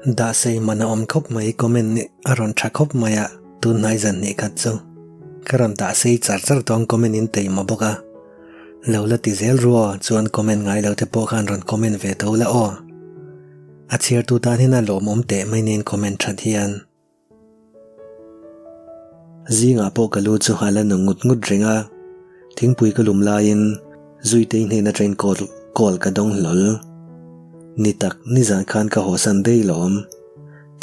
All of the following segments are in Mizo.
Dah sei man a awm khawp mai comment nih a rawn tha khawp mai a tun hnai zan hnih khat chu ka rawn dah sei char char tawng comment in tei maw bawk a lo la ti zel ru aw chuan comment ngai lo te pawh khan rawn comment ve tho la aw a chhiar tu tan hian a lawmawm teh mai nen comment that hian. Zingah pawh ka lu chu a la nu ngut ngut reng a, thingpui ka lum laiin Zuitei hnena train call call ka dawng hlawl. Ni tak, nizan khan ka haw san daih lawm.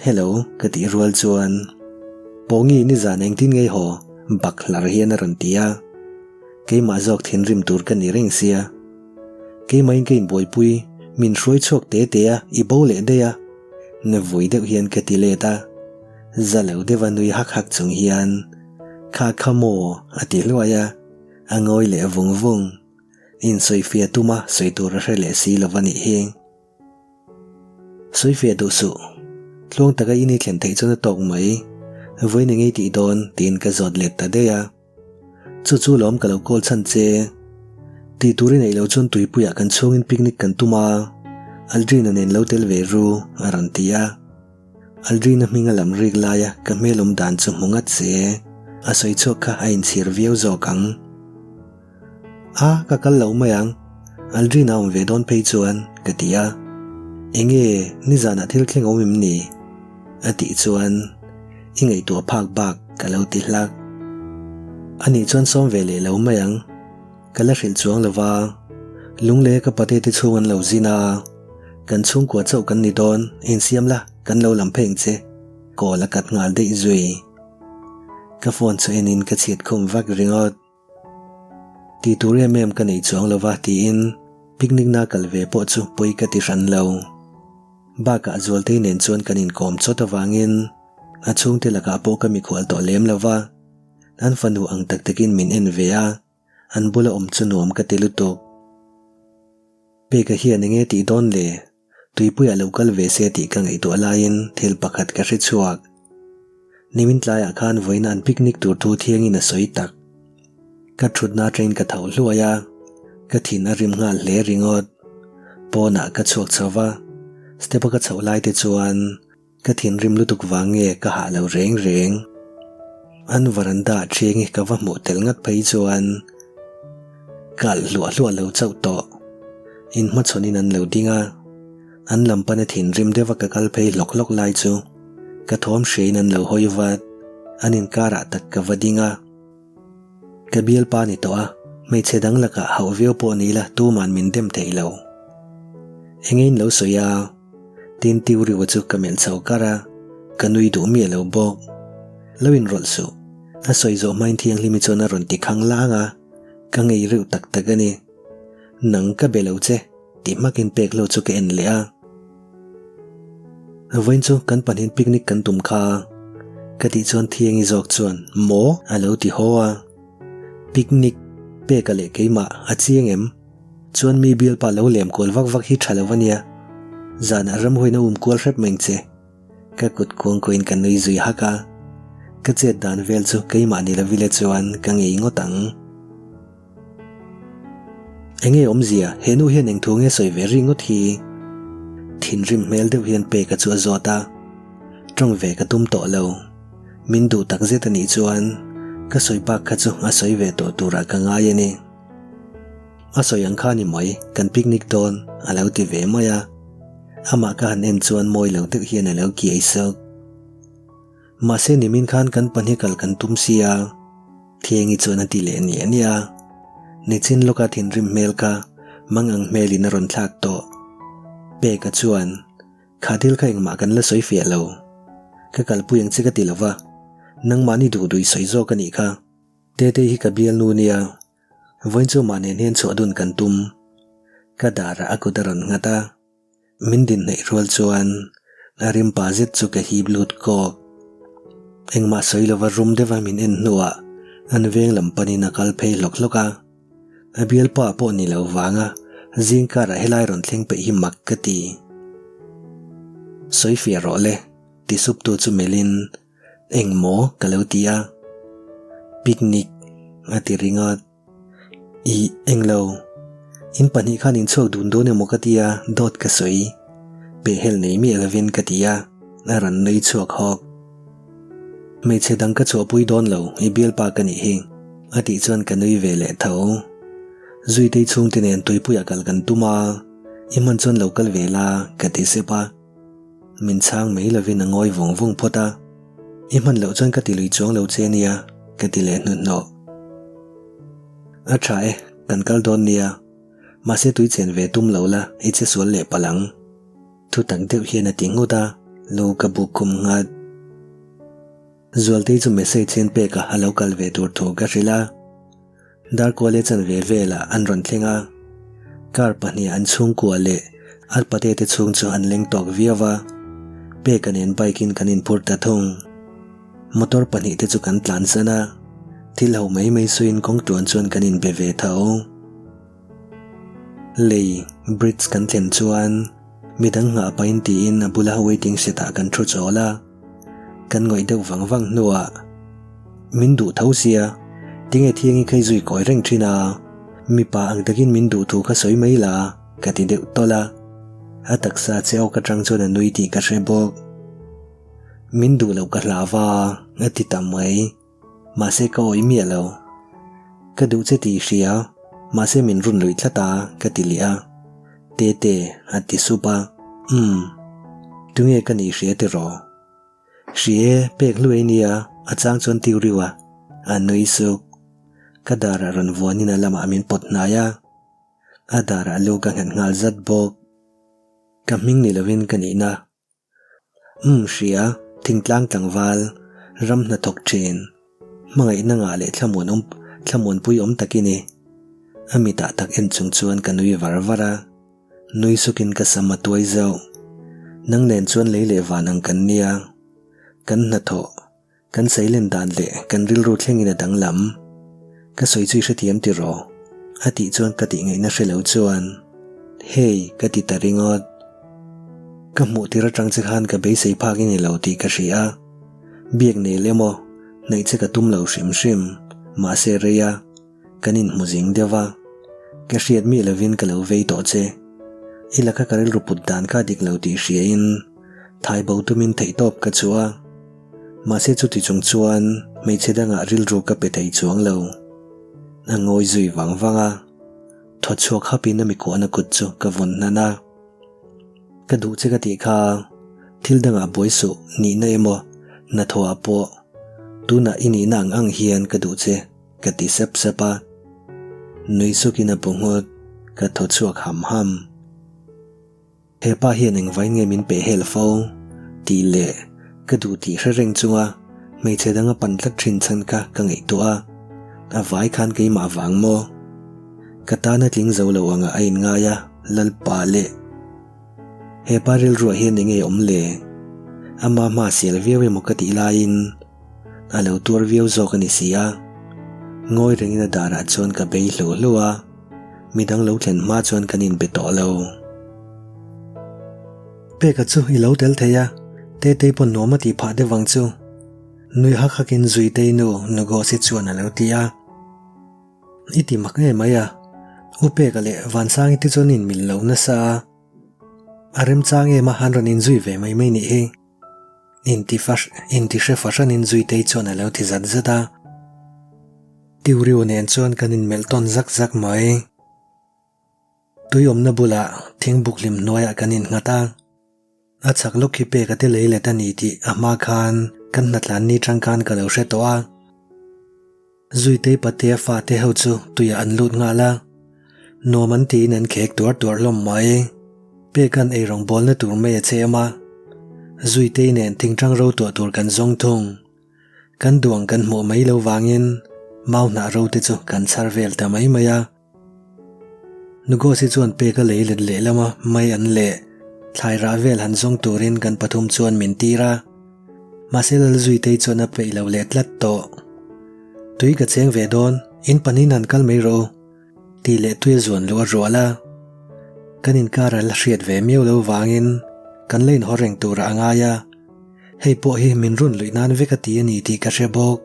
Hello, ka tih rual chuan Pawngi nizan engtin ngei haw bak hlar hian a rawn ti a, keimah zawk thinrim tur ka ni reng sia. Keimahin ka inbuaipui, min hruai chhuak te te a, i bo leh daih a. Na vui deuh hian ka ti let a, za lo deuha nui hak hak chung hian, Kha kha maw? a ti hluai a, a ngawi leh vung vung. Insawifiah tuma sawi tur a hre leh si lo va nih hi. Sawifiah duh suh. Tluang taka in i thlen theih chuan a tawk mai. Vawiin eng ei tih dawn? tiin ka zawt let ta daih a. Chu chu lawm ka lo call chhan che. Tih tur i neih loh chuan tuipuiah kan chhungin picnic kan tum a, Aldrina nen lo tel ve ru, a rawn ti a. Aldrina hming a lam rik laia ka hmel awm dan chu hmu ngat se, a sawi chhuak kha a inchhir viau zawk ang. A, ka kal lo mai ang, Aldrina awm ve dawn phei chuan, ka ti a. Enge, nizanah thil thleng awm em ni? A tih chuan. I ngaihtuah phak bak ka lo ti hlak. Anih chuan sawm ve leh lo mai ang. Ka la hrilh chuang lo va, Lungle ka pate te chhung an lo zin a, kan chhungkua chauh kan ni dawn, insiam la, kan lo lam phei ang che. Call a cut nghal daih zui. Ka phone chu enin ka chhiat khum vak ringawt. Ti tur em em ka nei chuang lo va tiin picnic na kal ve pawh chu pawi ka ti hran lo. Bakah Zualtei nen chuan kan inkawm chawt avangin a chhungte lakah pawh ka mikhual tawh lem lo va, an fanu ang tak takin min en ve a, an bula awm chu nuam ka ti lutuk. Peka hian enge tih dawn le? Tuipuiah lo kal ve se tih ka ngaihtuah laiin thil pakhat ka hre chhuak. Nimin tlaiah khan vawiina an picnic tur thu thiangin a sawi tak. Ka thutna atangin ka tho hluai a, ka thin a rim nghal hle ringawt. Pawnah ka chhuak chho va, step a ka chhoh lai te chuan Ka thinrim lutuk vang nge ka hah lo reng reng. An veranda ah ṭhiang hi ka va hmuh tel ngat phei chuan ka alh hluah hluah lo chauh tawh. In hmachhawn in an lo ding a, an lam pana thinrim deuh a ka kal phei hlawk hlawk lai chu ka thawm hria in an lo hawi vat. An inkarah tak ka va ding a. Ka bialpa ni tawh a, hmeichhe dang lakah hauh viau pawh ni ila tuman min dem thei lo. Enge in lo sawi a? Tin Tiuriwa chu ka melh chho kar a, ka nui duh miah lo bawk. Lo inrawlh suh. A sawi zawh hmain Thianghlimi chuan a rawn ti khang lang a, ka ngei reuh tak tak a ni. Nang ka be lo che, ti hmakin pek lo chu ka en leh a. Vawiin chu kan pahnihin picnic kan tum kha, ka tih chuan Thiangi zawk chuan maw a lo ti haw a. Picnic peka leh keimah a chiang em? Chuan mi bialpa lo lem kual vak vak hi tha lo a nia. Zanah ramhuain a um kual hrep mai ang che. Ka kut kuang kuahin ka nui zui hak a. Ka chet dan vel chu keimah ni lovile chuan ka ngei ngawt ang. Enge awmzia he nu hian eng thu nge sawi ve ri ngawt hi? Thinrim hmel deuh hian Peka chu a zawt a. Tawng ve ka tum tawh lo. Min duh tak zet a nih chuan ka sawi bak kha chu a sawi ve tawh turah ka ngai a ni. A sawi ang kha ni mai, kan picnic dawn a lo ti ve mai a. Amah ka han en chuan mawi lo deuh hian a lo kiai sawk. Mahse nimin khan kan pahnih kal kan tum sia, Thiangi chuan a ti leh niah niah a. Nichin lawka thinrim hmel kha mang ang hmelin a rawn thlak tawh. Peka chuan, Kha thil kha engmah kan la sawi fiah lo. Ka kalpui ang che ka ti lo va, nangmahni duh duh i sawi zawk a nih kha. Tetei hi ka bialnu nia, vawiin chu mah nen hian chhuah dun kan tum. Ka darah a kut a rawn nghat a. Min din hnaih rual chuan a rim pa zet chu ka hip lut kawk. Engmah sawi lova rum deuha min en hnuah an veng lam panin a kal phei hlawk hlawk a. A bialpa pawh ni lo vanga zing karah helai rawn thleng peih hi mak ka ti. Sawi fiah rawh le, ti sup tu chu melhin engmaw ka lo ti a. Picnic a ti ringawt. Ih, englo. In pahnih khan inchhuak dun dawn emaw ka tia, dawt ka sawi. Pehhel nei miah lovin ka ti a, a rawn nui chhuak hawk. Hmeichhe dang ka chhuahpui dawn lo, i bialpa ka nih hi, a tih chuan ka nui ve leh tho. Zuitei chhungte nen tuipuiah kal kan tum a, i hman chuan lo kal ve la, ka ti sep a. Min chhang mai lovin a ngawi vung vung phawt a, I hman loh chuan ka ti lui chuang lo che nia, ka ti leh hnuhnawh. A tha e, kan kal dawn nia. Mahse tui chen ve tum lo la, i che sual leh palh ang. Thu tak deuh hian a ti nghut a, lo ka buk khum nghat. Zualtei chu message hian pek a a lo kal ve tur thu ka hrilh a. Darkuale chanve velah an rawn thleng a. Car pahniha an chhungkua leh a pate te chhung chu an leng tawk viau a. Peka nen bike in kan inphur ta thung. Motor pahnihte chu kan tlan zan a, thil ho mai mai suiin kawng tuan chuan kan inbe ve tho. Lei, bridge kan thlen chuan midang nghah pahin tiin a bula waiting shed ah kan thu chawl a, kan ngawih deuh vang vang hnuah min duh tho sia, tinge thiangi kha i zui kawi reng thin a, mipa ang takin min duh thu kha sawi mai la ka ti deuh tawlh a, a taksa che awk atang chuan a nui tih ka hre bawk. Min duh loh ka hlau va a ti ta mai. Mahse ka awih miah lo. Ka duh che tih i hria, mahse min run luih tlat a, ka ti leh a. Tete, a ti sup a. Umm. Tunge ka nih hria tiraw? Hria e, pek hluai nia, a chang chuan tiu riu a. A nui suk. Ka darah rawn vuanin a lamah min pawt hnai a. A darah lu ka nghet nghal zat bawk. Ka hming ni lovin ka nihna. Umm hria, thingtlang tlangval, ram hnathawk thin, hmangaihna ngah leh thlamuan awm thlamuanpui awm tak i ni. A mitah tak en chung chuan ka nui var var a, nui sukin ka sam a tuai zauh. Nang nen chuan lei leh van ang kan nia, kan hnathawh. Kan seilen dan leh kan rilru thlengin a danglam. Ka sawi chu i hrethiam tiraw? A tih chuan ka tih ngaihna hre lo chuan, Hey, ka ti ta ringawt. Ka hmuh tir atang che khan ka beisei phak i ni lo tih ka hria a. Biak nel emaw, hnaih che ka tum lo hrim hrim, mahse rei a. Kan inhmu zing deuh va, ka hriat miah lovin ka lo vei tawh che. I laka ka rilru put dan kha dik lo tih hriain thai bo tumin theihtawp ka chhuah a. Mahse chuti chung chuan hmeichhe dangah rilru ka pe thei chuang lo. A ngawi zui vang vang a, thaw chhuak hapin a mikuahna kut chu ka vawn hnan a. Ka duh che ka tih kha thil dangah buai suh nihna emaw hnathawhah pawh tunah i nihna ang ang hian ka duh che. Ka ti sep sep a, nui sukin a bu nghut, ka thaw chhuak ham ham. He pa hian engvai nge min peh hel fo? tih leh ka duh tih hre reng chunga hmeichhe dang a pan tlat thin chhan kha ka ngaihtuah a, a vai khan keimah vang maw? Ka tana tling zo lo angah a inngai a, Lalpa leh. He pa rilruah hian enge awm le? Ama hma sial viau emaw ka tih laiin a lo tuar viau zawk a ni si a. Ngawi rengin a darah chuan ka bei hlu hlu a, midang lo thlen hma chuan kan inbe tawh lo. Peka chu i lo tel thei a, Tetei pawn nuam a tih phah deuh vang chu. Nui hak hakin Zuitei nu Nugosi chuan a lo ti a. I ti mak nge mai a, U Peka leh Vansangi te chuan in mil lo nasa a, a remchang em a an rawn inzui ve mai mai nih hi. Inti fa inti hre fahranin Zuitei chuan a lo ti zat zat a. Tiuriu nen chuan kan inmelh tawn zak zak mai. Tui awmna bulah thingbuk hlim hnuaiah kan innghat a. A chhak lawk hi pek a te lei let a ni tih a hma khan kan hnatlan ni tang khan ka lo hre tawh a. Zuitei patea fate ho chu tuiah an lut nghal a, nuam an tiin an khek tuar tuar hlawm mai. Peka'n eirawng bawlna tur mai a chem a, Zuitei nen thingtang ro tuah tur kan zawng thung. Kan duang kan hmuh mai lo vangin mau hnah ro te chu kan chhar vel ta mai mai a. Nugosi chuan pek a lei let lehlam a, mai an leh thlai rah vel han zawng turin kan pathum chuan min tir a. Mahse Lalzuitei chuan a peih lo leh tlat tawh. Tui ka cheng ve dawn, in panin han kal mai rawh u, tih leh tui a zuan luh a rual a. Kan inkar a la hriat ve miau lo vangin kan la inhaw reng turah a ngai a. Hei pawh hi min run luih nan vek a ti a ni tih ka hre bawk.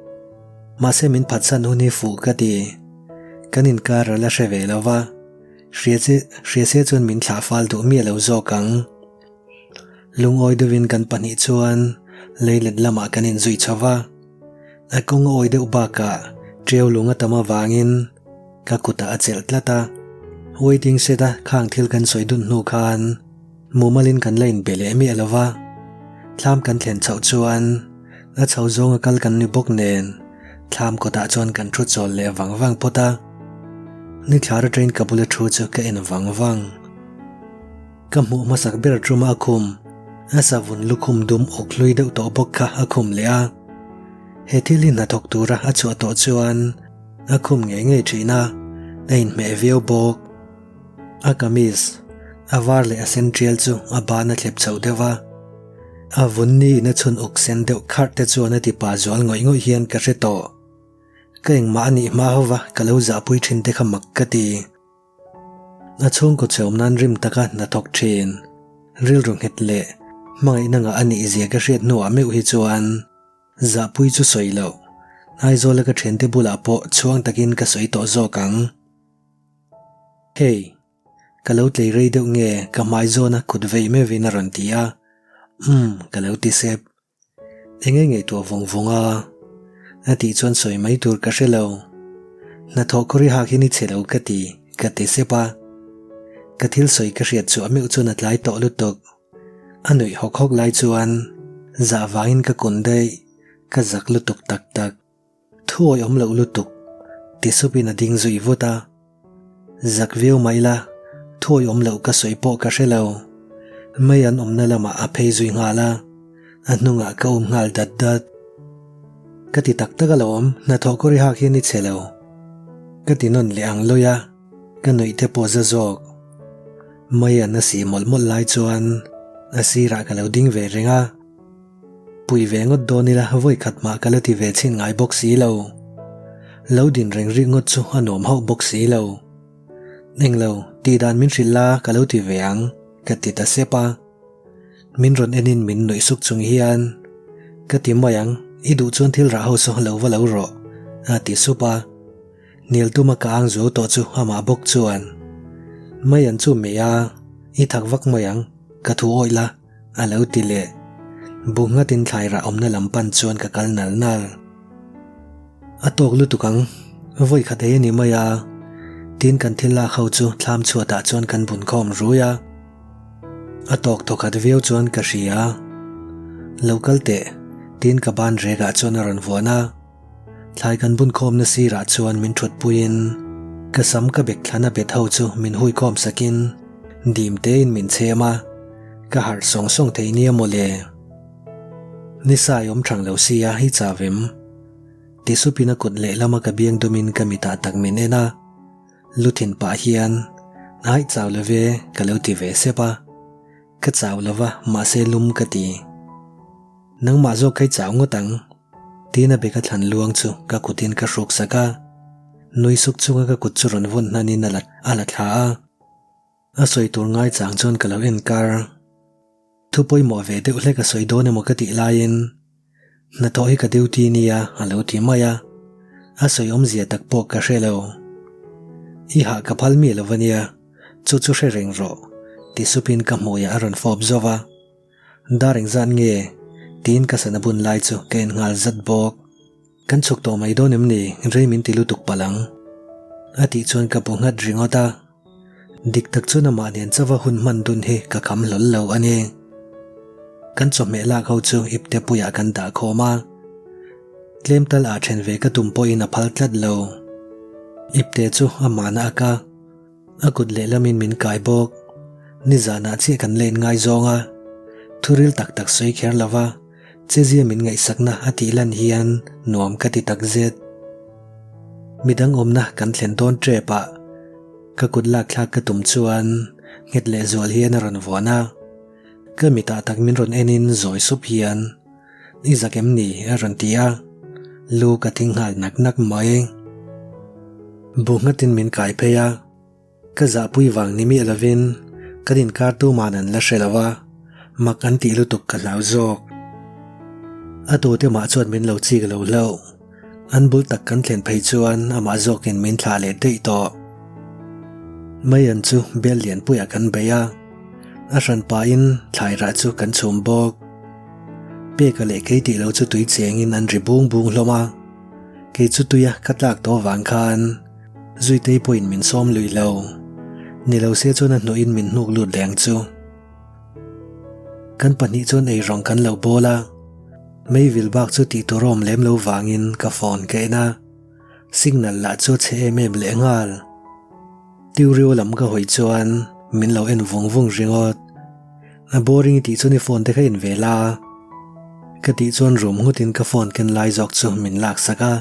Mahse min phatsan hun hi fuh ka ti. Kan inkar a la hre ve lo va, hria che hria se chuan min thlah fal duh miah lo zawk ang. Lungawi deuhin kan pahnih chuan leilet lamah kan inzui chho va. A kawng a awi deuh bakah ṭeu lung a tam avangin ka kutah a chelh tlat a. Waiting shed a khang thil kan sawi dun hnu khan mumalin kan la inbe leh miah lo va. Thlam kan thlen chhoh chuan a chho zawnga kal kan ni bawk nen thlam kawtah chuan kan thu chawl leh vang vang phawt a. Ni thlar atangin ka bula thu chu ka en vang vang. Ka hmuh hmasak ber ṭuma a khum, a savun lukhum dum uk hlui deuh tawh bawk kha a khum leh a. He thil hi hnathawk tura a chhuah tawh chuan a khum ngei ngei ṭhin a, a inhmeh viau bawk. A kamis, a var leh a sen ṭial chu a ban a thlep chhoh deuh a. A vun niin a chhun uk sen deuh kharh te chuan a ti pa zual ngawih ngawih hian ka hre tawh. Ka engmah a nih hma hova ka lo zahpui ṭhin te kha mak ka ti. A chhungkaw chhawm nan rim taka hnathawk thin, rilru nghet leh hmangaihna ngah a nih zia ka hriat hnuah meuh hi chuan zahpui chu sawi loh, Aizawla ka thiante bulah pawh chhuang takin ka sawi tawh zawk ang. Hei, ka lo tlei rei deuh nge ka hmai zawna kut vei meuhin a rawn ti a, umm ka lo ti sep. Enge ngaihtuah vawng vawng a? A tih chuan sawi mai tur ka hre lo. Hnathawh kawr i hak hian i chhe lo ka ti, ka ti sep a. Ka thil sawi ka hriat chhuah meuh chuan a tlai tawh lutuk. A nuih hawk hawk lai chuan zah vangin ka kun daih, ka zak lutuk tak tak. Thuawi awm loh lutuk, ti supin a ding zui vut a. Zak viau mah ila, thuawi awm loh ka sawi pawh ka hre lo. Mei an awmna lamah a phei zui nghal a, a hnungah ka um nghal dat dat. Ka ti tak tak alawm, hnathawh kawr i hak hian i chhe lo. Ka ti nawn leh ang lawi a, ka nuih te pawh za zawk. Mei an a sih mawlh mawlh lai chuan a sirah ka lo ding ve reng a. Pui ve ngawt dawn ila vawi khat mah ka la ti ve chhin ngai bawk si lo. Lo din reng rik ngawt chu a nuam hauh bawk si lo. Englo, tih dan min hrilh la ka lo ti ve ang, ka ti ta sep a. Min rawn enin min nuih suk chung hian, Ka ti mai ang, i duh chuan thil rah ho saw lo va lo rawh, a ti sup a. Hnial tuma ka ang zo tawh chu amah bawk chuan, Mai an chu mei a, i thak vak mai ang, ka thu awih la. A lo ti leh. Bu nghatin thlai rah awmna lam pan chuan ka kal nal nal. A tawk lutuk ang, vawi khat ei a ni mai a, tin kan thil lak ho chu thlam chhuatah chuan kan bun khawm rui a. A tawk thawkhat viau chuan ka hria. Lo kal teh, tin ka ban rekah chuan a rawn vuan a. Thlai kan bun khawmna sirah chuan min thut puiin ka sam ka bek thlana bet ho chu min hui khawm sakin dim tein min chhem a, ka harh sawng sawng thei nia mawle. Ni sai awm thang lo sia hi chavem. Ti supin a kut lehlama ka biang dumin ka mitah tak min en a, lu thin pah hian Aih chau love ka lo ti ve sep a, ka chau lova mahse lum ka ti. Nangmah zawk kai chau ngawt ang. Tiin a beka thlan luang chu ka kutin ka hruk sak a. Nui suk chunga ka kut chu rawn vawn hnanin a la a la thla a. A sawi tur ngai chang chuan ka lo en kar. Thu pawimawh ve deuh hlek a sawi dawn emaw ka tih laiin hnathawh hi ka duty nia a lo ti mai a. A sawi awmzia tak pawh ka hre lo. I hah ka phal miah lo va nia, chu chu hre reng rawh, ti supin ka hmuiah a rawn fawp zawk a. Dar engzat nge? tiin ka sana bun lai chu ka en nghal zat bawk. Kan chhuk tawh mai dawn em ni? Rei min ti lutuk palh ang. A tih chuan ka bu nghat ringawt a. Dik tak chuan amah nen chauha hun hman dun hi ka kham hlawl lo a ni. Kan chawhmeh lak ho chu ipte puiah kan dah khawm a. Tlem tal ah then ve ka tum pawhin a phal tlat lo. Ipte chu amahna a ka. A kut lehlamin min kai bawk. Nizanah chiah kan len ngai zawng a, thuril tak tak sawi kher lo va, chezia min ngaihsakna a tih lan hian nuam ka ti tak zet. Midang awmna kan thlen dawn tep ah ka kut lak thlak ka tum chuan nghet leh zual hian a rawn vuan a, ka mitah tak min rawn enin zawi sup hian I zak em ni? a rawn ti a, lu ka thing nghal nak nak mai. Bu nghatin min kai phei a, ka zahpui vang ni miah lovin kan inkar tuman an la hre lo a, mak an tih lutuk ka hlau zawk. A tute mah chuan min lo chik lo hlauh, an bul tak kan thlen phei chuan amah zawkin min thlah leh daih tawh. Maian chu bel lianpuiah kan bei a. A hran pahin thlai rah chu kan chhum bawk. Peka leh kei tih lo chu tui chengin an ri bung bung hlawm a. Kei chu tuia ka tlak tawh vang khan Zuitei pawhin min sawm lui lo. Ni lo se chuan a hnuhin min hnuk lut leh ang chu. Kan pahnih chuan eirawng kan lo bawl a. Meivil bak chu tih tur awm lem lo vangin ka phone ka en a. Signal lah chu a chhe em em leh nghal. Tiuriu lam ka hawi chuan min lo en vung vung ringawt. A boring i tih chuan i phone te kha en ve la. Ka tih chuan rum nghutin ka phone ken lai zawk chu min lak sak a.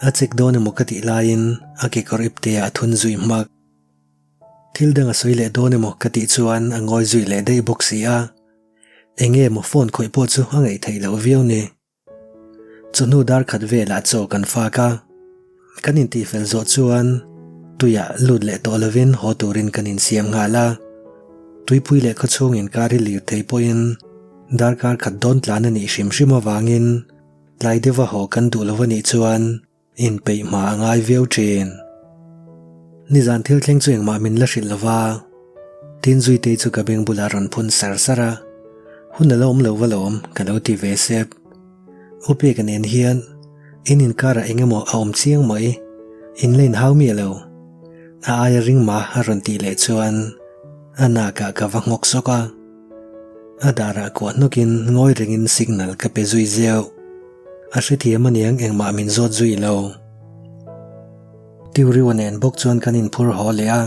A check dawn emaw ka tih laiin a kekawr ipte ah a thun zui hmak. Thil dang a sawi leh dawn emaw ka tih chuan a ngawi zui leh daih bawk si a. Enge maw phone khawih pawh chu a ngaih theih loh viau ni. Chawhnu dar khat velah chaw kan fak a, kan intihfel zawh chuan tuiah lut leh tawh lovin haw turin kan insiam nghal a. Tuipui leh khawchhung inkar hi lirthei pawhin darkar khat dawn tlan a nih hrim hrim avangin tlai deuha haw kan duh lo a nih chuan Inpeih hma a ngai viau thin. Nizan thil thleng chu engmah min la hrilh lova, tin Zuitei chu ka beng bulah rawn phun sar sar a, hun a la awm lo va lawm ka lo ti ve sep. U Peka nen hian in inkarah eng emaw a awm chiang mai, in la inhau miah lo. A aia ring ma a rawn tih leh chuan a nakah ka va nghawk sawk a, a darah kuah hnawkin ngawi rengin signal ka pe zui zeuh. A hrethiam aniang engmah min zawt zui lo. Tiuriwa nen bawk chuan kan inphur haw leh a.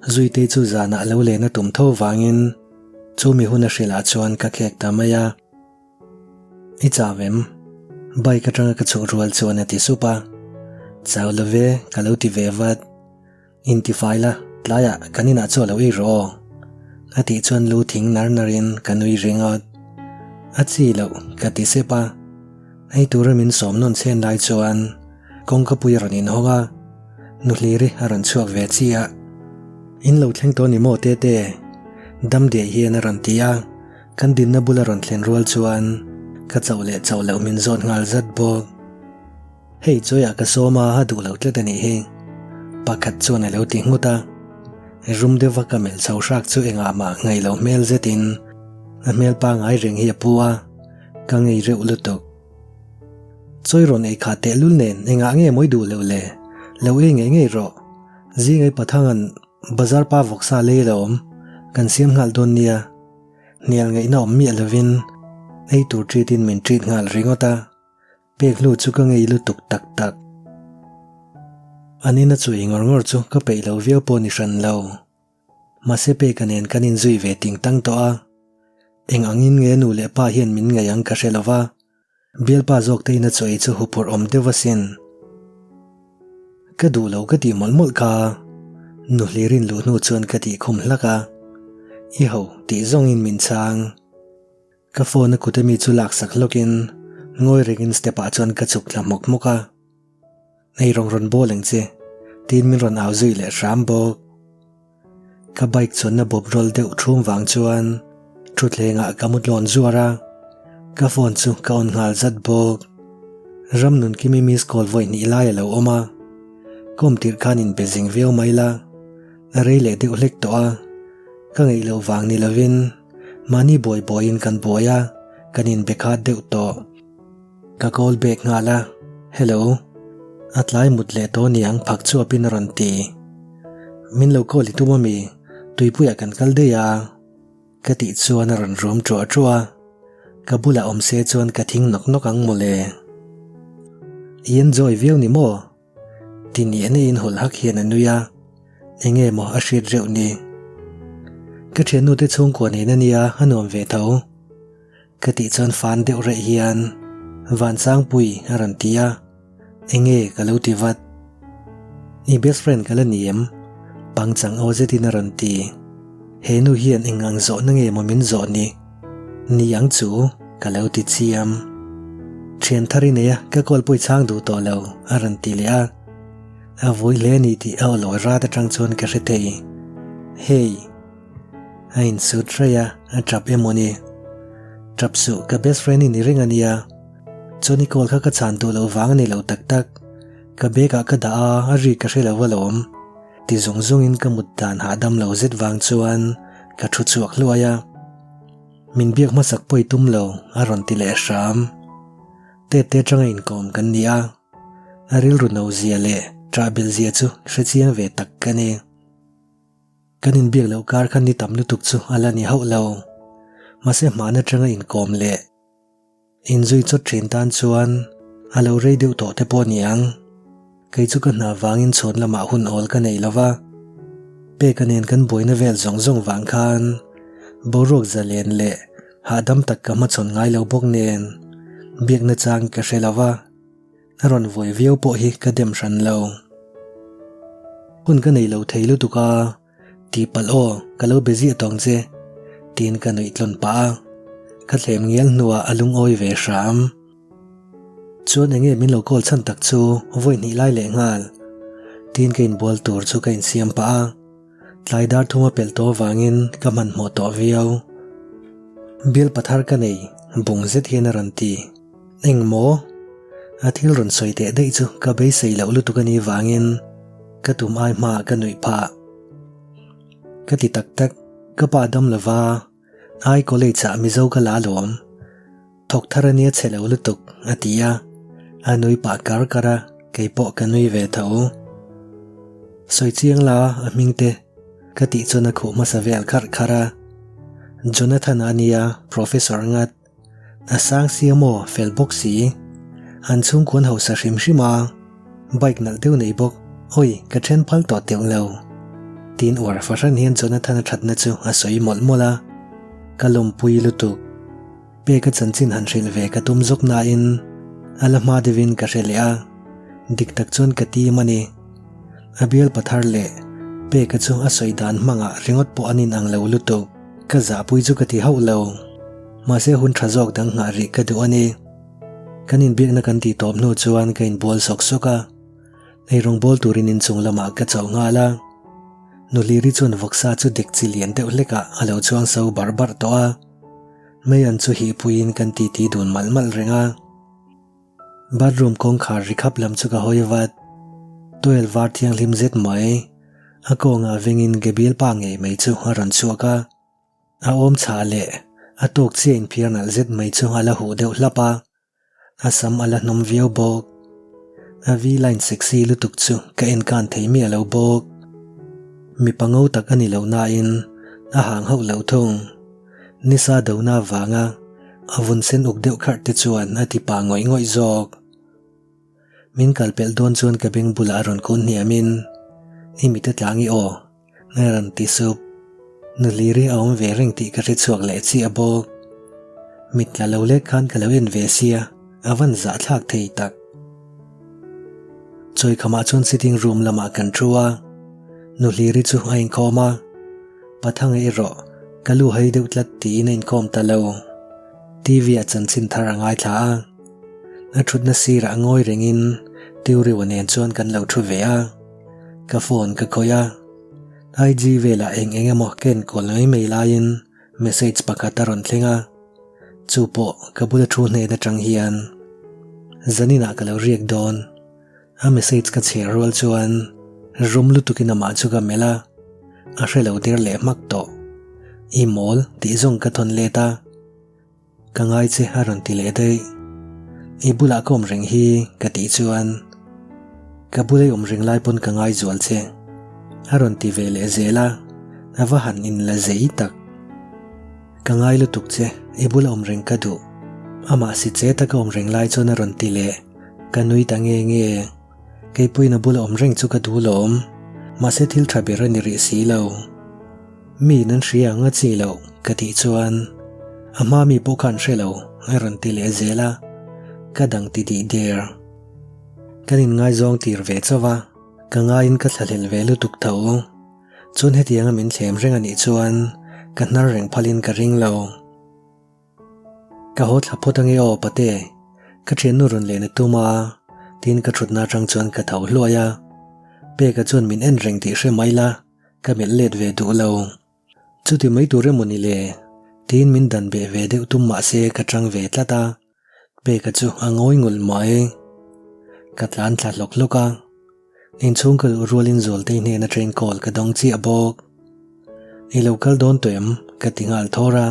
Zuitei chu zanah lo len a tum tho vangin chu mi hun a hrilhah chuan ka khek ta mai a. I chau em? Bike atanga ka chhuh rual chuan a ti sup a. Chau lo ve, ka lo ti ve vat. Intifai la, tlaiah kan inah chaw lo ei rawh aw. A tih chuan lu thing nar narin ka nui ringawt. A chi loh, ka ti sep a. Ei tura min sawm nawn chhen lai chuan kawngkapui a rawn inhawng a, Nuhliri a rawn chhuak ve chiah. In lo thleng tawh ni maw Tete? Dam diai hian a rawn ti a, kan dinna bula rawn thlen rual chuan ka chauh leh chauh loh min zawt nghal zat bawk. Hei chawiah ka sawm a, a duh lo tlat a nih hi. Pakhat chuan a lo ti nghut a. Rum deuha ka melh chho hrak chu engah mah ngaih loh hmel zetin a hmel pangai reng hi a pu a, ka ngei reuh lutuk. Chawi rawn ei khat tehlul nen engah nge mawi duh loh le? Lo ei ngei ngei rawh. Zing ei pathangan bazar pa vawksa lei la awm, kan siam nghal dawn nia. Hnial ngaihna awm miah lovin ei tur treat in min treat nghal ringawt a. Pek hnu chu ka ngei lutuk tak tak. An ina chui ngawr ngawr chu ka peih lo viau pawh ni hran lo. Mahse Peka nen kan inzui ve ting tang tawh a. Eng angin nge nu leh pa hian min ngaih ang ka hre lo va, bialpa zawk te ina chaw ei chu huphurh awm deuh asin. Ka duh lo ka tih mawlh mawlh kha. Nu hlirin luh hnu chuan ka tih khum hlak a. I ho tih zawngin min chhang. Ka phone a kut ami chu lak sak hlawkin ngawi rengin step ah chuan ka chhuk thla hmawk hmawk a. Ei rawn rawn bawl ang che tiin min rawn au zui leh hram bawk. Ka bike chuanna bawp rawl deuh thum vang chuan thutthleng ah ka mu tlawn zuar a, ka phone chu ka on nghal zat bawk. Ramnunkimi miss call vawi hnih lai a lo awm a, kawm tirh khan inbe zing viau mai la, a rei leh deuh hlek tawh a, ka ngaih loh vang ni lovin Mahni buai buaiin kan buai a, kan inbe khat deuh tawh. Ka call back nghal a, Hello. A tlai mut leh tawh niang phak chuapin a rawn ti. Min lo call i tum ami? Tuipuiah kan kal daih a. Ka tih chuan a rawn rum ṭuah ṭuah a. Ka bulah awm se chuan ka thing nawk nawk ang mawle. I enjoy viau ni maw? Ti ni ene in hawlh hak hian a nui a, enge maw a hriat reuh ni. Ka thiannu te chhungkua nen a nia a nuam ve tho. Ka tih chuan fan deuh raih hian Vansangpui a rawn ti a, enge ka lo ti vat. I best friend ka la ni em? Pangchang aw zetin a rawn ti. He nu hian eng ang zawhna nge maw min zawh ni? Ni ang chu, ka lo ti chiam. Thian thar i nei a, ka call pawh i chhang duh tawh lo, a rawn ti leh a. A vui hle a ni tih a awlawi rat atang chuan ka hre thei. Hey! A insut hraih a, a tap emaw ni? Tap suh, ka best friend i ni reng a nia. Chuan i call kha ka chhan duh loh vang a ni lo tak tak. Ka bag ah ka dah a, a ri ka hre lo alawm. Ti zung zungin ka mut dan hahdam lo zet vang chuan. ka thu chhuak hluai a. Min biak hmasak pawi tum lo a rawn ti leh hram. Tete atanga inkawm kan ni a, a rilru no zia leh ṭahbelh zia chu hre chiang ve tak ka ni. Kan inbiak loh kar kha ni tam lutuk chu a la ni hauh lo. Mahse hmaan atanga inkawm leh inzui chawt thin tan chuan a lo rei deuh tawh te pawh a ni ang. Kei chu ka hna vangin chhawn lamah hun awl ka nei lo va, Peka nen kan buaina vel zawng zawng vang khan boruak zalen leh hahdam tak ka hmachhawn ngai lo bawk nen biakna chang ka hre lo va. A rawn vuai viau pawh hi ka dem hran lo. Hun ka nei lo thei lutuk a, tihpalh aw, ka lo be ziah tawng che, tiin ka nuih tlawn pah a. Ka thlem ngial hnuah a lungawi ve hram. Chuan enge min lo call chhan tak chu vawi hnih lai leh nghal, tiin ka inbual tur chu ka insiam pah a. Tlai dar thuma pelh tawh avangin ka hmanhmawh tawh viau. Bial pathar ka nei, bung zet hian a rawn ti. Eng maw? A thil rawn sawi teh daih chu ka beisei loh lutuk a nih vangin ka tum ai hmaah ka nuih phah. Ka ti tak tak, ka pa dam lova ai college ah Mizo ka la alawm. Thawk thar a nia chhe lo lutuk, a ti a. A nui pah kar kar a, kei pawh ka nui ve tho. Sawi chiang la a hming te, ka tih chuan a khuh hmasa vel kharh kharh a. Jonathan a nia, Professor ngat. A sang sia maw, fel bawk si. An chhungkuan hausa hrim hrim a, bike nalh deuh nei bawk, awi ka then phal tawh teuh lo. Tiin uar fahran hian Jonathan a thatna chu a sawi mawlh mawlh a, ka lawmpui lutuk. Peka chanchin han hrilh ve ka tum zawk nain a la hma deuhin ka hre leh a, dik tak chuan ka tim a ni. A bial pathar leh Peka chu a sawi dan hmangah ringawt pawh an inang lo lutuk. Ka zahpui chu ka ti hauh lo. Mahse hun tha zawk dang nghah rih ka duh a ni. Kan inbiakna kan tih tawp hnu chuan ka inbual sawk sawk a, eirawng bawl turin inchung lamah ka chauh nghal a. Nuhliri chuan vawksa chu dek chi lian deuh hlekah a lo chhuang so barh barh tawh a. Meian chu hihpuiin kan titi dun malh malh reng a. Bathroom kawngkhar ri khap lam chu ka hawi vat. Towel var thianghlim zet mai. A kawngah vengin Gabriel pa ngei mai chu a rawn chhuak a. A awm chhah leh a tawk chiah inphiar nalh zet mai chu a la huh deuh hlap a. A sam a la hnawm viau bawk. A V-line sexy lutuk chu ka en kan thei miah lo bawk. Mipa ngo tak a ni lo nain a hang hauh lo thung. Nisa dona vanga a vun sen uk deuh kharh te chuan a ti pah ngawih ngawih zawk. Min kal pelh dawn chuan ka beng bulah a rawn kun hniamin, I mit a tlang i aw, a rawn ti sup. Nuhliri a awm ve reng tih ka hre chhuak leh chiah bawk. Mit tla lo lek khan ka lo en ve sia, a van zahthlak thei tak. Chawikhamah chuan sitting room lamah kan thu a, Nuhliri chu a inkhawm a. Pathanga erawh ka lu hai deuh tlat tiin a inkhawm ta lo. TV ah chanchin thar a ngaithla a. A thutna sirah ngawi rengin Tiuriwa nen chuan kan lo thu ve a. Ka phone ka khawih a. IG velah eng eng emaw ka enkawl mai mai laiin message pakhat a rawn thleng a. Chu pawh ka bula thu hnen atang hian zaninah ka lo riak dawn. A message ka chhiar rual chuan rum lutukin amah chu ka melh a, a hre lo der leh hmak tawh. I mawl tih zawng ka thawn let a, ka ngai che a rawn ti leh daih. I bulah ka awm reng hi ka tih chuan ka bula i awm reng lai pawn ka ngai zual che a rawn ti ve leh zel a, a va han inla zei tak. Ka ngai lutuk che, i bula awm reng ka duh. Amah si che taka awm reng lai chuan a rawn ti leh. Ka nui ta nge nge. Keipuiin a bula awm reng chu ka duh lawm. Mahse thil tha ber a ni rih si lo. Mi in an hria ang a chi loh ka tih chuan a hma mi pawh khan hre lo a rawn ti leh zel a, ka dang ti tih der. Kan inngaizawng tir ve chauh a, ka ngaiin ka thlahlel ve lutuk tho. Chuan hetianga min thlem reng a nih chuan ka hnar reng phalin ka ring lo. Ka haw thla phawt ange aw pate, ka thiannu rawn len a tum a, tiin ka thutna atang chuan ka tho hluai a. Peka chuan min en reng tih hre mai la, ka melh let ve duh lo. Chuti mai tur emaw ni le, tiin min dan beh ve deuh tum mah se ka tang ve tlat a. Peka chu a ngawi ngulh mai. Ka tlan thla hlawk hlawk a. Inchhung ka luh rualin Zualtei hnena train call ka dawng chiah bawk. I lo kal dawn tawh em? Ka ti nghal thawr a.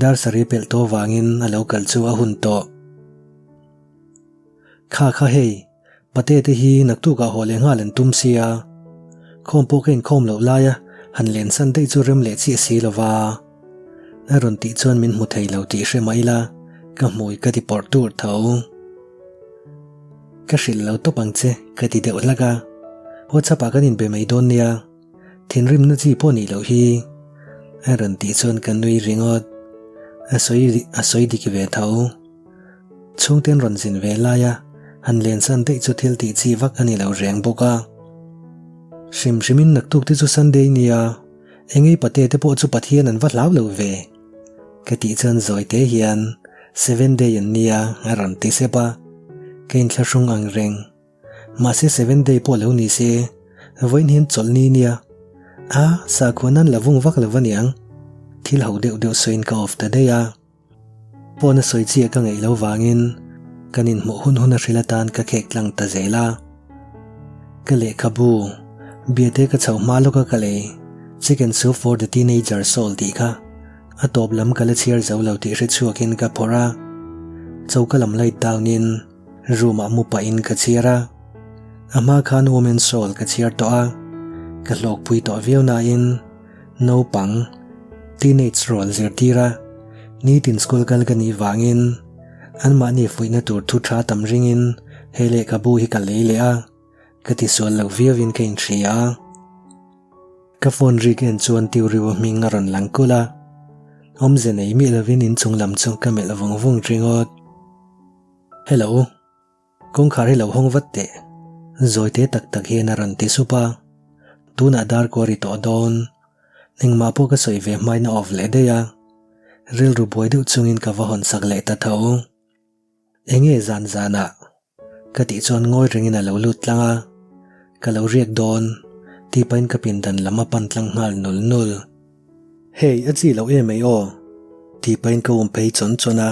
Dar sarih pelh tawh vangin a lo kal chu a hun tawh. Kha kha hei, pate te hi naktukah haw leh nghal an tum sia. Khawm pawh ka inkhawm loh laia han lensan daih chu rem leh chiah si lo va. A rawn tih chuan min hmu thei lo tih hre mah ila ka hmui ka ti pawrh tur tho. Ka hrilh lo tawp ang che ka ti deuh hlak a, WhatsApp ah kan inbe mai dawn nia, thinrimna chi pawh nih loh hi a rawn tih chuan ka nui ringawt. A sawi a sawi dik ve tho. Chhungte an rawn zin ve lai a, han lensan daih chu thil tih chi vak a ni lo reng bawk a. Hrim hrimin naktuk te chu Sunday nia. Engei pate te pawh chu Pathian an va hlau lo ve. Ka tih chuan zawi te hian Seven day an nia a rawn ti sep a, ka inthlahrung ang reng. Mahse seven day pawh lo ni se, vawiin hian chawlh ni nia. A, sakhua nan la vung vak lo va niang. Thil ho deuh deuh sawiin ka off ta daih a. Pawn a sawi chiah ka ngaih lo vangin kan inhmuh hun hun a hrilh atan ka khek tlang ta zel a. Ka lehkhabu, biate ka chhoh hma lawka ka lei, Chicken Soup for the Teenager Soul tih kha a tawp lam ka la chhiar zo lo tih hre chhuakin ka phawrh a. Choka lam light down in room ah mu pahin ka chhiar a. A hma khan Women's Soul ka chhiar tawh a, ka hlawkpui tawh viau nain, Naupang, teenage rawn zirtir a, nitin school kal ka nih vangin anmahni fuihna tur thu tha tam ringin he lehkhabu hi ka lei leh a, ka tisual lo viauin ka inhria a. Ka phone rik en chuan Tiuriu hming a rawn lang kulh a, awmze nei miah lovin inchung lam chu ka melh vung vung ringawt. Hello. Kawngkhar hi lo hawng vat teh. Zawite tak tak hian a rawn ti sup a. Tunah dar kuar i tawh dawn. Engmah pawh ka sawi ve hmain a off leh daih a. Rilru buai deuh chungin ka va hawn sak leh ta tho. Enge zan zanah? Ka tih chuan ngawi rengin a lo lut tlang a. Ka lo riak dawn. Tih pahin ka pindan lam a pan tlang nghal nul nul. Hei a chi loh em ei aw. Tih pahin ka um phei chawn chawn a.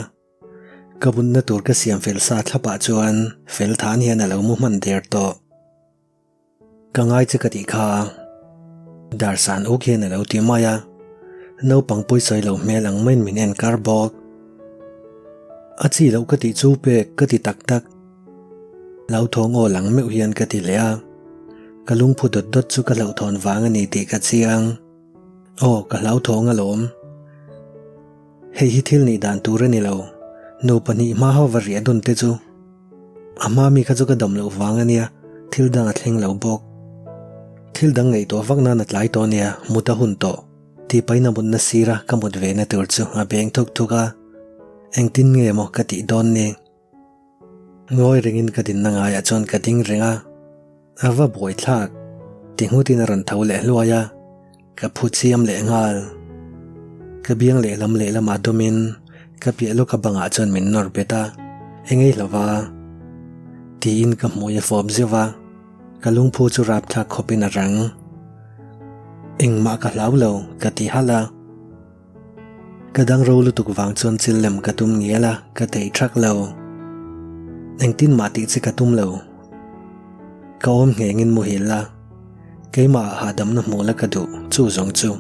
Ka bunna tur ka siam fel sa thlapah chuan fel than hian a lo mu hman der tawh. Ka ngai che ka tih kha dar san uk hian a lo ti mai a, naupang pawisawi lo hmel ang maiin min en kar bawk. A chi loh ka tih chu pek ka ti tak tak. Hlauthawng aw lang meuh hian ka ti leh a, ka lungphu dawt dawt chu ka hlauhthawn vang a ni tih ka chiang. Aw ka hlauthawng alawm. Hei hi thil nih dan tur a ni lo. Nupa hnih hma ho va riah dun te chu. A hma mi kha chu ka dam loh vang a nia, thil dang a thleng lo bawk. Thil dang ngaihtuah vak nan a tlai tawh nia, mut a hun tawh. Tih pahin a mutna sira ka mut ve na tur chu a beng thuk thuk a. Engtin nge maw ka tih dawn ni? Ngawi rengin ka dinna ngaiah chuan ka ding reng a, a va buai thlak ti nghutin a rawn tho leh hluai a, ka phu chiam leh nghal. Ka biang lehlam lehlamah dawmin ka piah lawka bangah chuan min nawr bet a, engei hlauva tiin ka hmui a fawp zeuh va, ka lungphu chu rapthlak khawpin a rang. Engmah ka hlau lo ka ti halh a. Ka dang ro lutuk vang chuan chil lem ka tum ngial a, ka thei thak lo. Engtin mah tih chi ka tum lo. Ka awm nghengin muhil la, keimah ah hahdamna hmuh la ka duh chu zawng chu.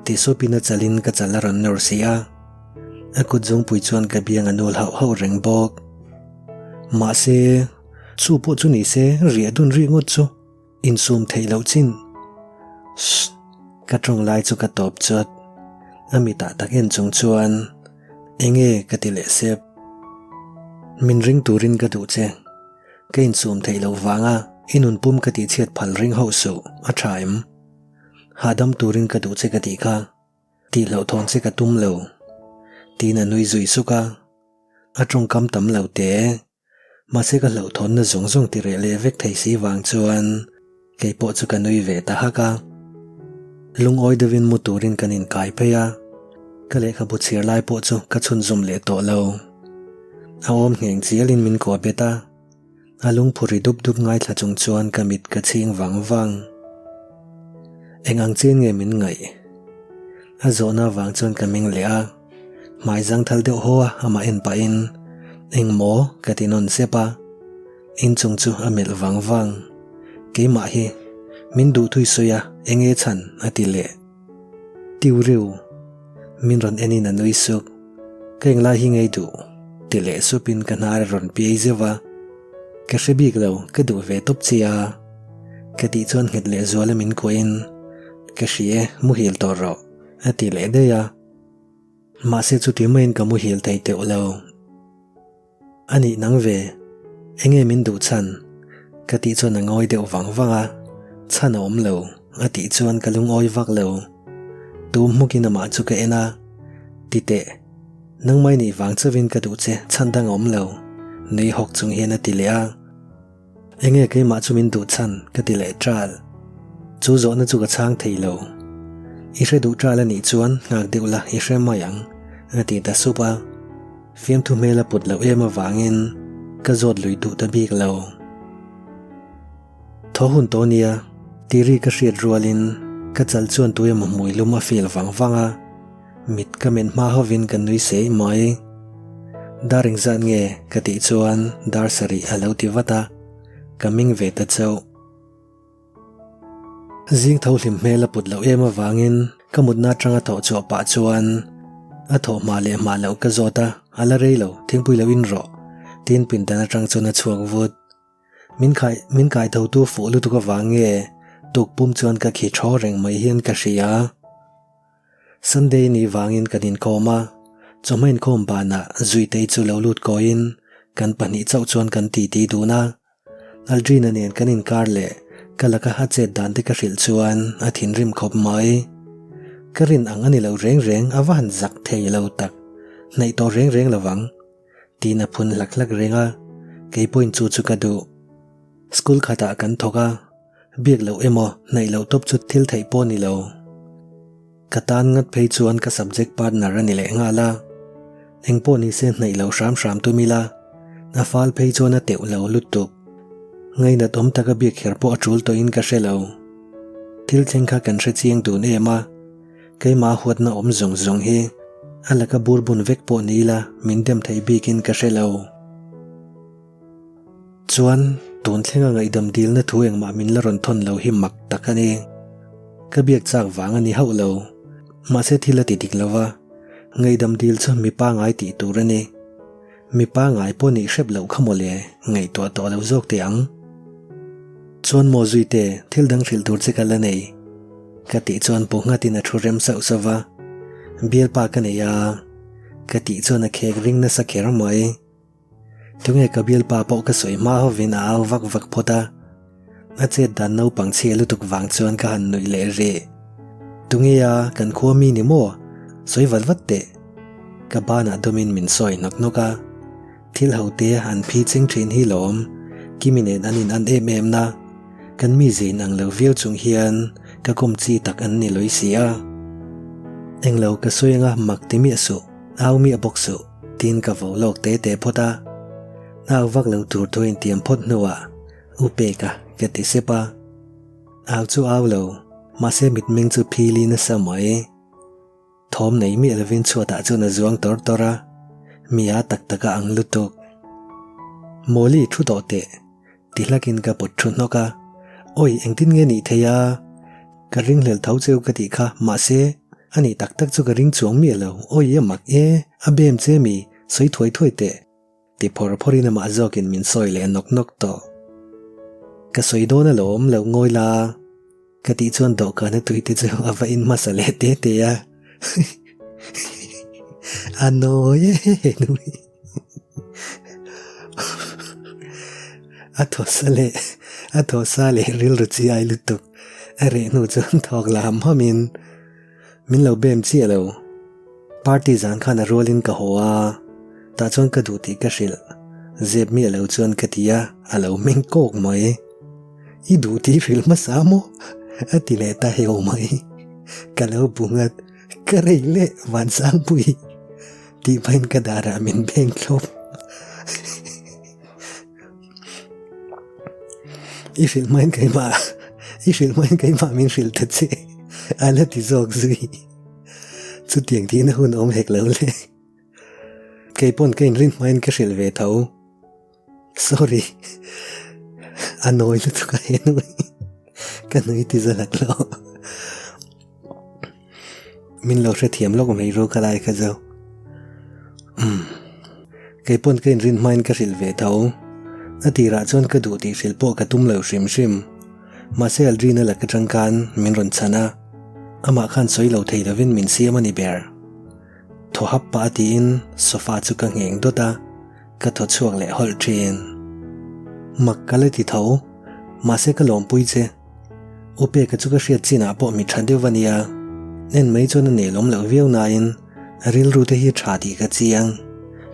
Ti sawpin a chalin ka chal a rawn nawr si a. A kut zungpui chuan ka biang a nul hauh hauh reng bawk. Mahse, chu pawh chu ni se riah dun ri ngawt chu. Insum theih loh chin. Shh. Ka tawng lai chu ka tawp chawt. A mitah tak en chung chuan enge ka ti leh sep. Min ring turin ka duh che. Ka insum theih loh vanga i nun pum ka tihchhiat phal ring hauh suh a tha em? Hahdam turin ka duh che ka tih kha. Tih hlauhthawn che ka tum lo. Tiin a nui zui suk a. A tawngkam tam lo te. Mahse ka hlauhthawnna zawng zawng ti reh leh vek thei si vang chuan kei pawh chu ka nui ve ta hak a. Lungawi deuhin mu turin kan inkai phei a, ka lehkhabu chhiar lai pawh chu ka chhunzawm leh tawh lo. A awm ngheng chialin min kuah bet a, a lungphu ri dup dup ngaithla chung chuan ka mit ka chhing vang vang. Eng ang chian nge min ngaih? A zawhna vang chuan ka meng leh a. Hmai zang thal deuh haw a amah en pahin engmaw ka ti nawn sep a, inchung chu a melh vang vang. Keimah hi min duh thui sawi a enge chhan a ti leh. Tiu riu. Min rawn en in a nui suk. Ka englai hi ngei duh? Ti leh sup in ka hnar a rawn piai zeuh a. Ka hre bik lo, ka duh ve tawp che a. Ka tih chuan nghet leh zuala min kuah in, Ka hria e, muhil tawh rawh, a ti leh daih a. Mahse chuti maiin ka muhil thei teuh lo. A nih nang ve, enge min duh chhan? Ka tih chuan a ngawi deuh vang vang a, chhan a awm lo, a tih chuan ka lungawi vak lo. Tum hmukin amah chu ka en a, Ti teh, nangmai nih vang chauhin ka duh che, chhan dang a awm lo, nui hawk chung hian a ti leh a. Enge keimah chu min duh chhan ka ti leh ṭal. Chu zawhna chu ka chhang thei lo. I hre duh ṭal a nih chuan nghak deuh la i hre mai ang, a ti ta sup a. Fiamthu hmel a put loh em avangin ka zawt lui duh ta bik lo. Thaw hun tawh nia, tiri ka hriat rualin ka chal chuan tu emaw hmui lum a feel vang vang a. Mit ka men hma hovin ka nui sei mai. Dar engzat nge ka tih chuan dar sarih a lo ti vat a, ka ming ve ta chauh. Zing tho hlim hmel a put loh em avangin ka mutna atanga thawh chhuah pah chuan a thawh hma leh hma loh ka zawt a, a la rei lo, thingpui lo in rawh, tiin pindan atang chuan a chhuak vut. Min khai min kai tho tu fuh lutuk avang nge tuk pum chuan ka khi thaw reng mai hian ka hria. Sunday ni vangin kan inkhawm a, chawhma inkhawm banah Zuitei chu lo lut kawiin kan pahnih chauh chuan kan titi dun a. Aldrina nen kan inkar leh ka laka a chet dan te ka hrilh chuan a thinrim khawp mai. Ka rin ang a ni lo reng reng a va han zak thei lo tak, hnaih tawh reng reng lovang. Tiin a phun hlak hlak reng a, keipawhin chu chu ka duh. School khatah kan thawk a. Biak loh emaw hnaih loh tawp chu thil theih pawh ni lo. Ka tan ngat phei chuan ka subject partner a ni leh nghal a. Eng pawh ni se hnaih loh hram hram tum ila, a fal phei chuan a teuh lo lutuk. Ngainat awm taka biak kher pawh a tul tawhin ka hre lo. Thil thleng kha kan hre chiang dun em a, keimah huatna awm zawng zawng hi a laka bur bun vek pawh ni ila min dem theih bikin ka hre lo. Chuan, tun thlenga ngaihdam dilna thu engmah min la rawn thawn lo hi mak tak a ni. Ka biak chak vang a ni hauh lo. Mahse thil a ti dik lo va, ngaihdam dil chu mi pangai tih tur a ni. Mi pangai pawh nih hrep loh kha mawle, ngaihtuah tawh lo zawk teh ang. Chuan maw Zuite, thil dang hrilh tur che ka la nei. Ka tih chuan bu nghatin a thu rem sauh sauh va. Bialpa ka nei a, ka tih chuan a khek ring nasa kher mai. Tunge ka bialpa pawh ka sawi hma hovin a au vak vak phawt a, a chet dan naupang chhia lutuk vang chuan ka han nuih leh rih. Tunge a, kan khua mi ni maw? Sawi vat vat teh. Ka banah dawmin min sawi nawk nawk a, thil ho te an phi ching thin hi lawm, Kimi nen an in an em em na, kan mi zin ang lo viau chung hian ka kawm chi tak an ni lawi si a. Englo ka sawi anga mak ti miah suh, au miah bawk suh. Tin ka vo lawk te te phawt a, au vak lo tur thu intiam phawt hnuah U Peka ka ti sep a. Au chu au lo, mahse mitmeng chu phili nasa mai. Thawm nei miah lovin chhuatah chuan a zuang tawr tawr a, mi a tak tak a ang lutuk. Mawli thu tawh teh. Ti hlakin ka pawt thu hnawk a, Awi engtin nge nih thei a? Ka ringhlel tho cheu ka tih kha, mahse, a nih tak tak chu ka ring chuang miah lo, awi a mak e, a bem che mi, sawi thuai thuai teh. Ti phawr phawrin amah zawkin min sawi leh nawk nawk tawh. Ka sawi dawn alawm, lo ngawi la. Ka tih chuan dawhkan a tui te chu a va in hmasa leh te te a. A nawi e nui. A thaw sa leh a thaw sa leh rilru chi ai lutuk. A reh hnu chuan thawk la ham ham in min lo bem chiah lo. Party zan khan a rualin ka haw a, tah chuan ka duh tih ka hrilh. Zep miah lo chuan ka ti a, a lo meng kawk mai. I duh tih hrilh hmasa maw? A ti leh ta heu mai. Ka lo bu nghat, ka rei leh Vansangpui tih pahin ka darah min beng thlawp. I hrilh hmain keimah, i hrilh hmain keimah min hrilh ta che, a la ti zawk zui. Chutiang tihna hun awm hek lo le. Keipawn ka inrin hmain ka hrilh ve tho. Sorry, a nawi lutuk a he nui. Ka nui ti za lak lo. Min lo hrethiam lawk mai ru kha lai kha chu. Umm. Kei pawn ka inrin hmain ka hrilh ve tho. A tirah chuan ka duh tih hrilh pawh ka tum lo hrim hrim. Mahse Aldrina lak atang khan min rawn chhan a, amah khan sawi lo thei lovin min siam a ni ber. Thaw hap pah a tiin sofa chu ka ngheng dawt a, ka thaw chhuak leh hawlh thin. Mak ka la ti tho, mahse ka lawmpui che. U Peka chu ka hriat chinah pawh mi tha deuh a nia, en mai chuan a nelawm loh viau nain a rilru te hi tha tih ka chiang.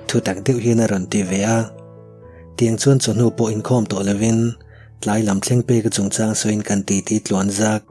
Thu tak deuh hian a rawn ti ve a. Tiang chuan chawhnu pawh inkhawm tawh lovin tlai lam thleng Peka chungchang sawiin kan titi tluan zak.